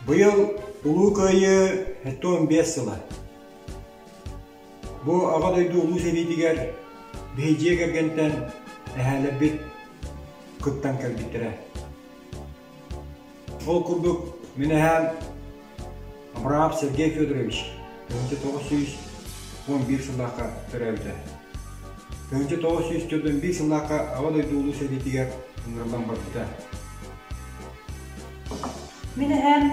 Быйыл Улуу Кыайыы 75 сыла. Бу Аҕа дойду Улуу сэриитигэр биһи дьиэ кэргэнтэн эһээлэрбит кыттан кэлбиттэрэ. Ол курдук мин эһээм Абраам Сергей Федорович 1911 сыллаахха төрөөбүтэ. 1941 сыллаахха Аҕа дойду Улуу сэриитигэр ыҥырыллан барбыта. Мин эһээм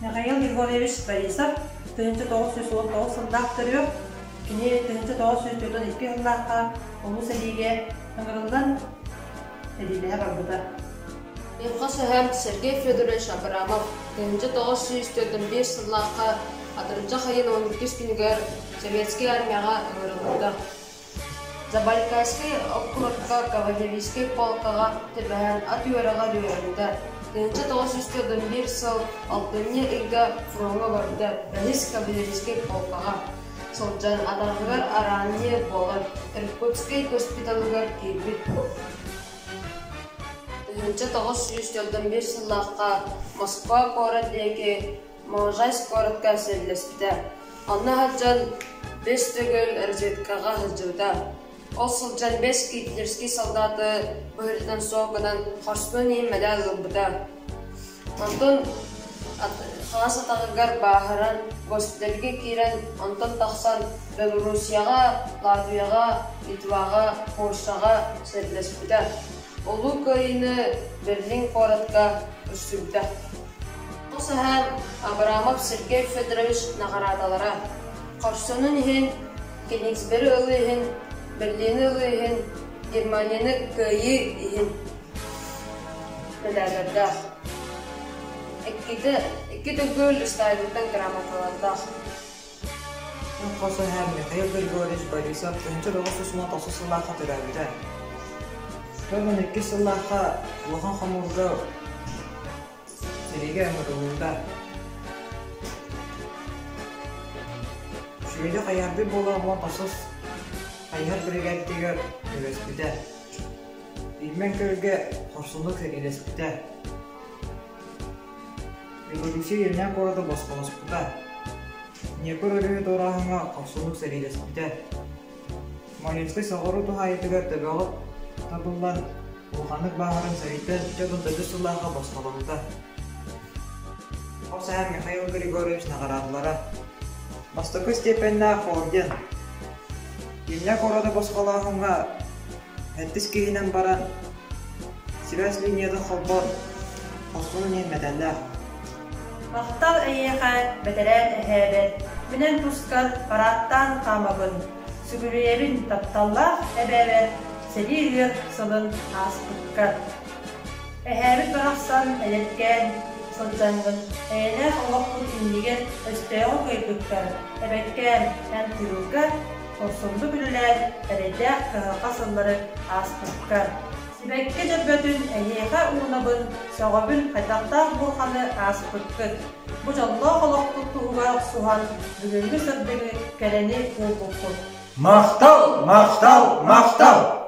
Михаил Григорьевич Борисов 1919 сыллаах төрүөх, кини 1942 сыллаахха Улуу сэриигэ ыҥырыллан сэриилэһэ барбыта. Мин хос эһээм Сергей Федорович Абрамов 1945 сыллаахха атырдьах ыйын 12 күнүгэр Советскай армияҕа ыҥырыллыбыта. Забайкальскай округка кавалерийскай полкаҕа түбэһэн ат үөрэҕэр үөрэммитэ. 1941 сыл алтынньы ыйга фроҥҥа барбыта, бэһис кавалерийскай полкаҕа сылдьан атаҕыгар араанньы буолан Иркутскай госпиталыгар киирбит. 1941 сыллаахха Москва куорат диэки Можайск куоратка сэриилэспитэ. Онно сылдьан бэс төгүл разведкаҕа сылдьыбыта. Ол сылдьан бэс гитлерский солдаты быһыытынан суох гынан хорсунун иһин мэдээл ылбыта. Онтон хаҥас атаҕыгар бааһыран госпитальга киирэн, онтон тахсан Белоруссияҕа, Латвияҕа, Литваҕа, Польшаҕа сэриилэспитэ. Улуу Кыайыыны Берлин куоратка көрсүбүтэ. Бу саһаан Абрамов Сергей Федорович наҕараадалара Хорсунун иһин, Кенигсбери ылыы иһин, Берлини ылыы иһин, Германияны кыайыы иһин мэдээллэрдээх. Иккитэ икки төгүл Сталинтан грамоталардаах. Хос эһээм Михаил Григорьевич Борисов 1990 сыллаахха төрөөбүтэ. Төгүн иккис сыллаахха улахан хомуурга Сэриигэ ыҥырыллыбыта. Үчүгэйдик хайыһардыы буола 16 хайыһар биригээдэтигэр түбэспитэ. Ильмень күөлгэ хорсуннук сэриилэспитэ. Революция Ельня куораты босхолоспута. Днепр өрүһү туорааһыҥҥа хорсуннук сэриилэспитэ. Смоленскай соҕуруу туһаайыытыгар төбөҕө табыллан, улаханнык бааһыран сэрииттэн дьэ төрдүс сыллаахха босхоломмута. Хос эһэм Михаил Григорьевич наҕараадалара Бастакы степеннээх орден Илья куораты босхолооһуҥҥа сэттис киһинэн баран сибээс линиятын холбоон хорсунун иһин мэтээллээх. Махтал эйиэхэ, бэтэрээн эһээбэр, Минэн тускар парааттаан хаамабын, Сүгүрүйэбин тапталлаах эбээбэр, Сэрии ыар сылын ааспыккар. Эһээбит барахсан эдэркээн сылдьаҥҥын, Эйэлээх олохпут иннигэр өстөөҕү кыайбыккар, Эбэккээн эн тыылга хорсуннук үлэлээн, Эрэйдээх кыһалҕа сыллары ааспыккар. Сибэкки дьөрбөтүн эһиэхэ уунабын, сөҕөбүн хайдахтаах бурханы ааспыккыт. Бу дьоллоох олохпут туһугар охсуһан, бүгүҥҥү сырдыгы, кэрэни уурбуккут. Махтал, махтал, махтал!